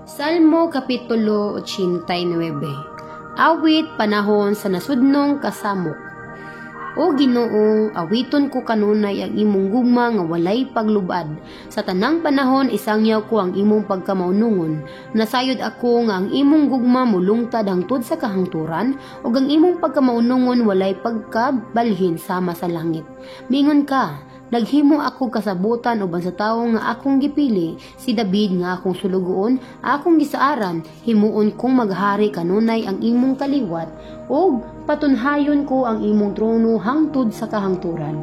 Salmo Kapitulo 89. Awit panahon sa nasudnong kasamok. O Ginoo, awiton ko kanunay ang imong gugma nga walay paglubad. Sa tanang panahon isangyaw ko ang imong pagkamaunungon. Nasayod ako nga ang imong gugma mulungtad hangtod sa kahangturan ug ang imong pagkamaunungon walay pagkabalhin sama sa langit. Mingon ka, "Naghimo ako kasabutan uban sa tawo nga akong gipili, si David nga akong sulugoon, akong gisaaran, himuon kong maghari kanunay ang imong kaliwat, ug patunhayon ko ang imong trono hangtod sa kahangturan."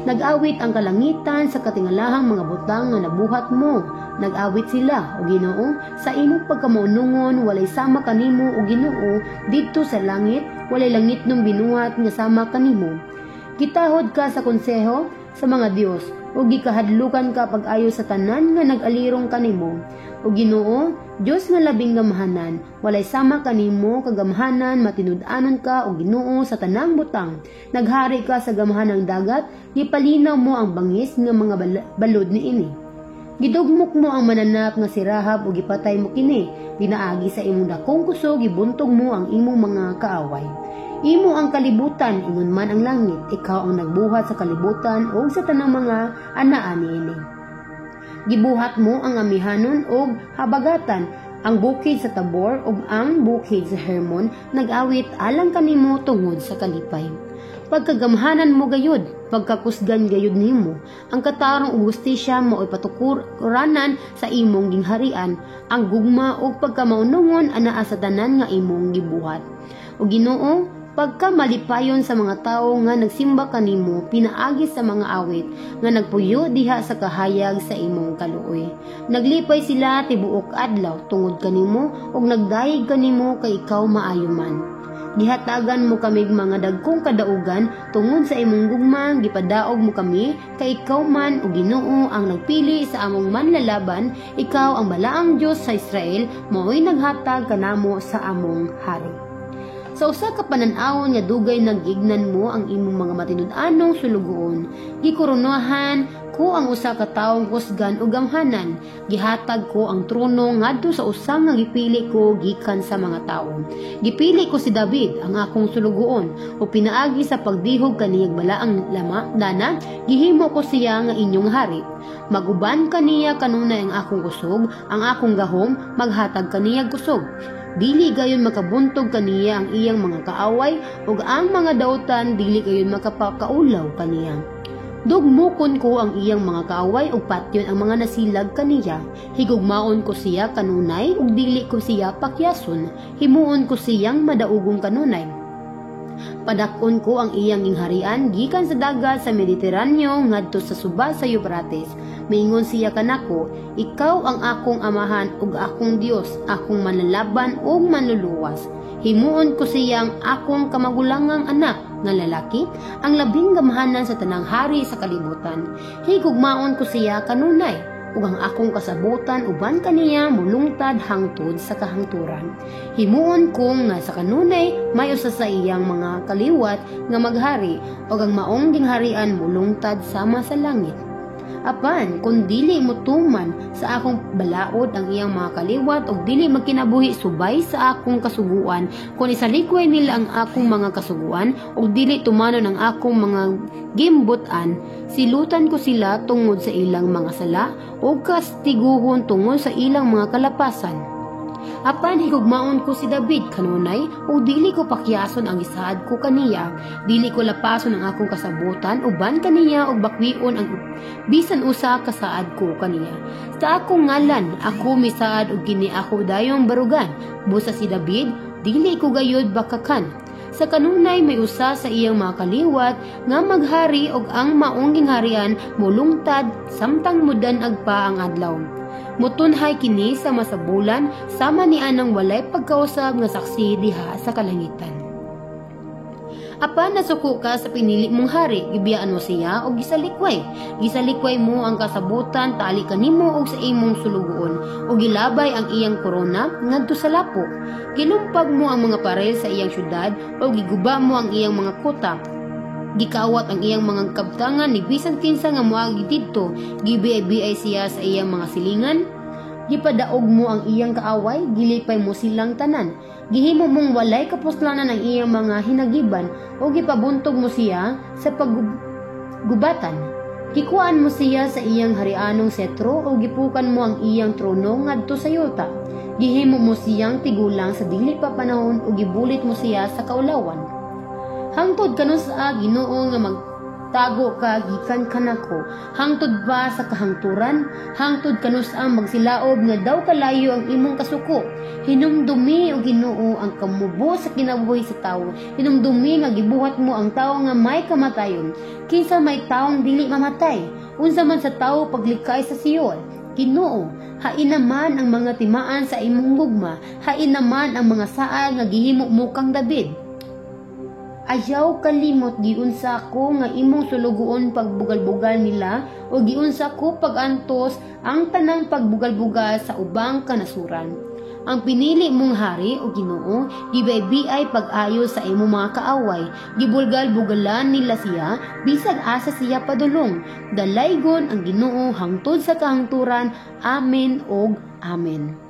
Nag-awit ang kalangitan sa katingalahang mga butang nga nabuhat mo. Nag-awit sila, o Ginoo, sa imong pagkamaunungon, walay sama kanimo, o Ginoo, didto sa langit, walay langitnong binuhat nga sama kanimo. Gitahod ka sa konseho sa mga Dios ug gikahadlukan ka pag-ayo sa tanan nga nag-alirong kanimo. O Ginoo, Dios nga labing gamhanan, walay sama kanimo kagamhanan, matinud-anon ka, o Ginoo, sa tanang butang. Naghari ka sa gamhanang dagat, gipalinaw mo ang bangis nga mga balod niini. Gidugmok mo ang mananap nga si Rahab ug gipatay mo kini. Pinaagi sa imong dakong kusog, gibuntog mo ang imong mga kaaway. Imo ang kalibutan, ingon man ang langit. Ikaw ang nagbuhat sa kalibutan ug sa tanang mga anaa niini. Gibuhat mo ang amihanon ug habagatan, ang bukid sa Tabor ug ang bukid sa Hermon nag-awit alang kanimo tungod sa kalipay. Pagkagamhanan mo gayud, pagkakusgan gayud nimo, ang katarong ug hustisya mao'y patukuranan sa imong gingharian, ang gugma ug pagkamaunungon anaa sa tanan nga imong gibuhat. O Ginoo, pagkamalipayon sa mga tawo nga nagsimba kanimo pinaagi sa mga awit nga nagpuyo diha sa kahayag sa imong kaluoy. Naglipay sila tibuok adlaw tungod kanimo ug nagdayeg kanimo kay ikaw maayo man. Gihatagan mo kami mga dagkong kadaugan tungod sa imong gugma, gipadaog mo kami kay ikaw man, o Ginoo, ang nagpili sa among manlalaban, ikaw ang balaang Dios sa Israel, mao'y naghatag kanamo sa among hari. Sa usa ka panan-awon nga dugay nagignan mo ang imong mga matinud-anong sulugoon, gikoronahan ko ang usa ka tawong kusgan ug gamhanan. Gihatag ko ang trono ngadto sa usa nga gipili ko gikan sa mga tawo. Gipili ko si David, ang akong sulugoon, ug pinaagi sa pagdihog kaniyag balaang lama dana, gihimo ko siya nga inyong hari. Maguban kaniya kanunay ang akong kusog, ang akong gahom maghatag kaniyag kusog. Dili gayon makabuntog kaniya ang iyang mga kaaway ug ang mga dautan dili gayon makapakaulaw kaniya. Dugmukon ko ang iyang mga kaaway ug patyon ang mga nasilag kaniya. Higugmaon ko siya kanunay ug dili ko siya pakyason. Himuon ko siyang madaugong kanunay. Padak-on ko ang iyang gingharian gikan sa dagat sa Mediteraneo ngadto sa suba sa Euphrates. Miingon siya kanako, "Ikaw ang akong amahan ug akong Dios, akong manlalaban ug manluluwas." Himuon ko siyang akong kamagulangang anak nga lalaki, ang labing gamhanan sa tanang hari sa kalibutan. Higugmaon ko siya kanunay, ug ang akong kasabutan uban kaniya mulungtad hangtod sa kahangturan. Himuon ko nga sa kanunay may usa sa iyang mga kaliwat nga maghari, ug ang maong gingharian mulungtad sama sa langit. Apan kung dili mo tuman sa akong balaod ang iyang mga kaliwat ug dili magkinabuhi subay sa akong kasuguan, kung isalikway nila ang akong mga kasuguan ug dili tumanon ang akong mga gimbut-an, silutan ko sila tungod sa ilang mga sala ug kastiguhon tungod sa ilang mga kalapasan. Apan higugmaon ko si David kanunay ug dili ko pakyason ang gisaad ko kaniya, dili ko lapason ang akong kasabutan uban kaniya ug bakwion ang bisan usa ka saad ko kaniya. Sa akong ngalan ako misaad ug kini ako dayong barugan, busa si David dili ko gayud bakakan. Sa kanunay may usa sa iyang mga kaliwat nga maghari ug ang maong gingharian molungtad samtang mudan-ag pa ang adlaw. Mutunhay kini sama sa bulan, sama ni anang walay pagkausab nga saksi diha sa kalangitan. Apan nasuko ka sa pinili mong hari, gibiyaan mo siya og gisalikway. Gisalikway mo ang kasabutan tali kanimo og sa imong sulugoon, ug gilabay ang iyang korona ngadto sa lapo. Gilumpag mo ang mga parel sa iyang syudad ug giguba mo ang iyang mga kota. Gikawat ang iyang mga kabtangan ni bisan kinsa nga moagi didto, gibiay-biay siya sa iyang mga silingan. Gipadaog mo ang iyang kaaway, gilipay mo silang tanan. Gihimo mong walay kapuslanan ang iyang mga hinagiban o gipabuntog mo siya sa paggubatan. Gikuhaan mo siya sa iyang harianong setro o gipukan mo ang iyang trono ngadto sa yuta. Gihimo mo siyang tigulang sa dili pa panahon o gibulit mo siya sa kaulawan. Hangtod kanus-a, Ginoo, nga magtago ka gikan kanako? Hangtod ba sa kahangturan? Hangtod kanus-a magsilaob nga daw kalayo ang imong kasuko? Hinumdumi, o Ginoo, ang kamubo sa kinabuhi sa tawo. Hinumdumi nga gibuhat mo ang tawo nga may kamatayon. Kinsa may taong dili mamatay? Unsa man sa tawo paglikay sa Seol? Ginoo, hain naman ang mga timaan sa imong gugma, hain naman ang mga saad nga gihimo mo kang David. Ayaw kalimot giunsa ko nga imong sulugoon pagbugal-bugal nila o giunsa ko pag-antos ang tanang pagbugal-bugal sa ubang kanasuran. Ang pinili mong hari, o Ginoo, gibaybiay pag-ayo sa imong mga kaaway. Gibulgal-bugalan nila siya bisag asa siya padulong. Dalaygon ang Ginoo hangtod sa kahangturan. Amen og amen.